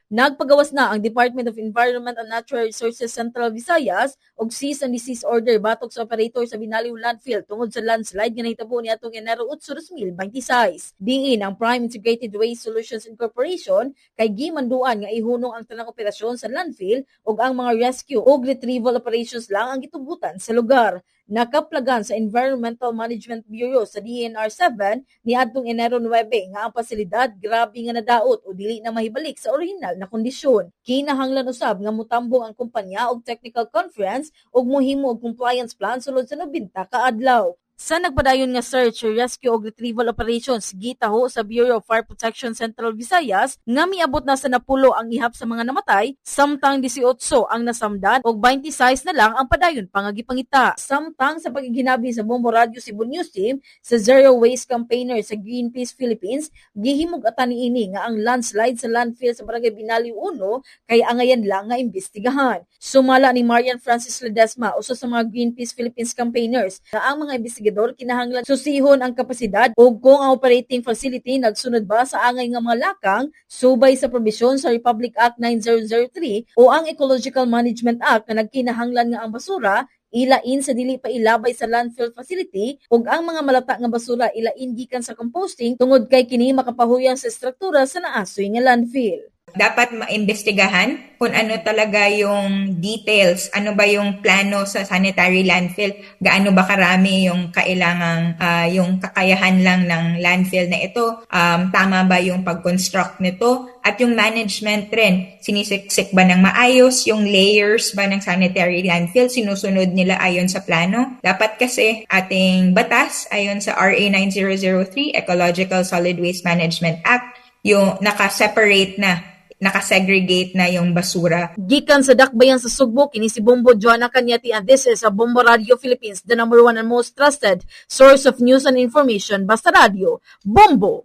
Nagpagawas na ang Department of Environment and Natural Resources Central Visayas og cease and desist order batok sa operator sa Binaliw Landfill tungod sa landslide nga nahitabo niadtong Enero 8, 2026. Diin ang Prime Integrated Waste Solutions Incorporation kay gimanduan nga ihunong ang tanang operasyon sa landfill ug ang mga rescue ug retrieval operations lang ang gitugutan sa lugar. Nakaplagan sa Environmental Management Bureau sa DENR 7 niadtong Enero 9 nga ang pasilidad grabe nga nadaot o dili na mahibalik sa orihinal na kondisyon. Kinahanglan usab nga mutambong ang kumpanya og technical conference ug mohimo og compliance plan sulod sa 90 ka adlaw. Sa nagpadayon nga search, rescue ug retrieval operations, gitaho sa Bureau of Fire Protection Central Visayas nga miabot na sa 10 ang ihap sa mga namatay, samtang 18 ang nasamdan ug 26 na lang ang padayon pa nga gipangita. Samtang sa pagiginabi sa Bombo Radyo Cebu News Team sa Zero Waste Campaigner sa Greenpeace Philippines, gihimug-atan niini nga ang landslide sa landfill sa Barangay Binaliw 1 kay angayan lang nga imbestigahan. Sumala ni Marian Francis Ledesma, usa sa mga Greenpeace Philippines campaigners, nga ang mga investigador kinahanglan susihon ang kapasidad ug kung ang operating facility nagsunod ba sa angay nga mga lakang subay sa probisyon sa Republic Act 9003 o ang Ecological Management Act na nagkinahanglan nga ang basura ilain sa dili pa ilabay sa landfill facility ug ang mga malata nga basura ilain gikan sa composting tungod kay kini makapahuyang sa istruktura sa naasoy nga landfill. Dapat maimbestigahan kung ano talaga yung details, ano ba yung plano sa sanitary landfill, gaano ba karami yung kailangang, yung kakayahan lang ng landfill na ito, tama ba yung pag-construct nito, at yung management rin, sinisiksik ba ng maayos, yung layers ba ng sanitary landfill, sinusunod nila ayon sa plano. Dapat kasi ating batas, ayon sa RA 9003, Ecological Solid Waste Management Act, yung naka-separate na, nakasegregate na yung basura. Gikan sa Dakbayan sa Sugbo, kini si Bombo Joanna Cañete, and this is a Bombo Radio Philippines, the number one and most trusted source of news and information. Basta Radio, Bombo!